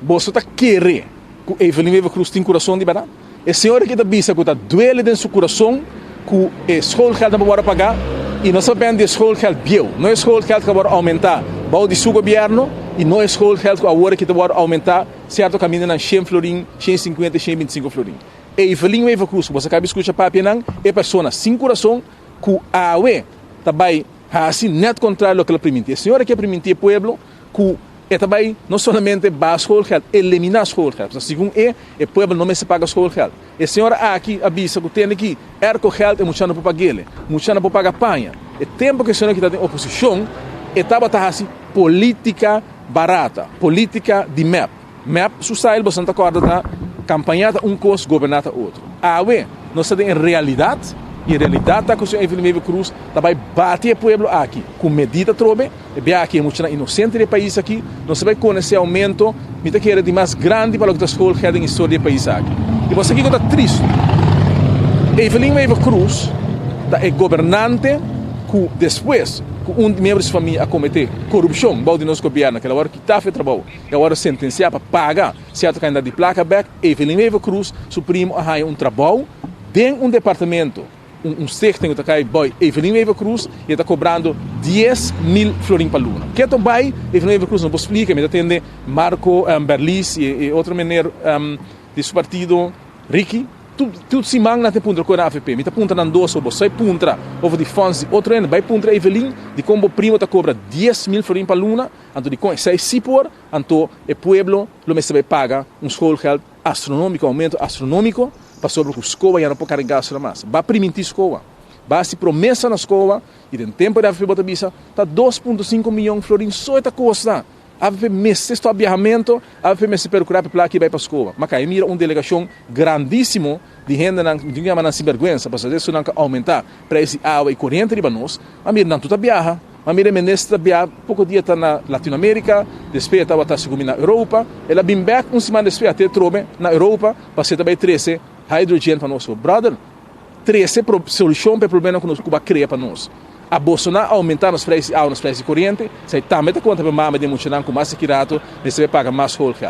Boso ta kere ku Evelyn Wever-Croes tin kurason di bèrdat? E señora aki ta bisa ku ta duele den su kurason ku e schoolgeld no por wòrdu pagá i nos ta bende e schoolgeld bieu, no e schoolgeld ku a wòrdu oumentá bou di su gobièrnu i no e schoolgeld ku awor aki ta wòrdu oumentá sierto kamindanan 100 florin, 150, 125 florin. Evelyn Wever-Croes, ku boso a kaba di skucha papianan, e persona sin kurason ku awe ta bai hasi nèt kontrario loke el a primintí. E señora aki a primintí e pueblo ku e ta bai no solamente baha schoolgeld, eliminá schoolgeld. Segun e, e pueblo no mester paga schoolgeld. E señora aki a bisa ku tende ki airco geld e mucha no por pag'é, mucha no por paga paña. E tempu ku e señora aki ta den oposishon, e tabata hasi polítika barata, polítika di MEP. MEP su style, boso ta kòrda, ta kampaña ta un kos, goberná ta otro. Awe, nos ta den realidat, i realidat ta ku señor Evelyn Wever-Croes ta bai bati e pueblo aki ku medida trobe, e bia aki e mucha inosente di pais aki, nos ta bai konosé oumento, mi ta kere di mas grandi pa loke ta schoolgeld den historia di pais aki. I bo sa kiko ta tristu? Evelyn Wever-Croes ta e gobernante ku despues ku un miembro di su famia a kometé korupshon bou di nos gobièrnu, ku el a wòrdu kitá for di trabou i a wòrdu sentensiá pa paga sierto kantidat di plaka bèk, Evelyn Wever-Croes, su primo a haña un trabou den un departamento, un stichting ku ta kai bou Evelyn Wever-Croes i ta kobrando 10 mil florin pa luna. Ketu bai, Evelyn Wever-Croes no por splika, mi ta tende Marco Berlis i otro meneer di su partido, Ricky, tur siman nan ta puntra ku AVP. Mi ta puntra nan dos, bo sai puntra over di funds di otro hende, bai puntra Evelyn, di kon bo primo ta kobra 10 mil florin pa luna, anto di kon esei si por, anto e pueblo lo mester bai paga un schoolgeld astronómiko, oumento astronómiko, pasobra ku SKOA ya no por karga gastu mas. B'a primintí SKOA. B'a hasi promesa na SKOA, i den tempu di AVP bo ta bisa, ta 2.5 mion florin so ta kosta. AVP mester stòp biahamentu, AVP mester perkurá pa plaka bai pa SKOA. Ma kai mira un delegashon grandísimo di hendenan, di yama nan sinbèrgwensa, pasobra esnan ku oumentá preis di awa i koriente riba nos, ma mira nan tur ta biaha, ma mira minister biaha, poko dia ta na Latinoamérika, despues tabata segun na Europa, el a bin bèk un siman despues at'é trobe na Europa, pa e bai trese hydrogen pa nos. Brother, trese solushon pa e problema ku nos ku a krea pa nos. A Bolsonaro oumentá nos preis di awa, nos preis di koriente, esei tambe ta konta pa mama di muchanan ku mas akí ratu, mester paga mas schoolgeld.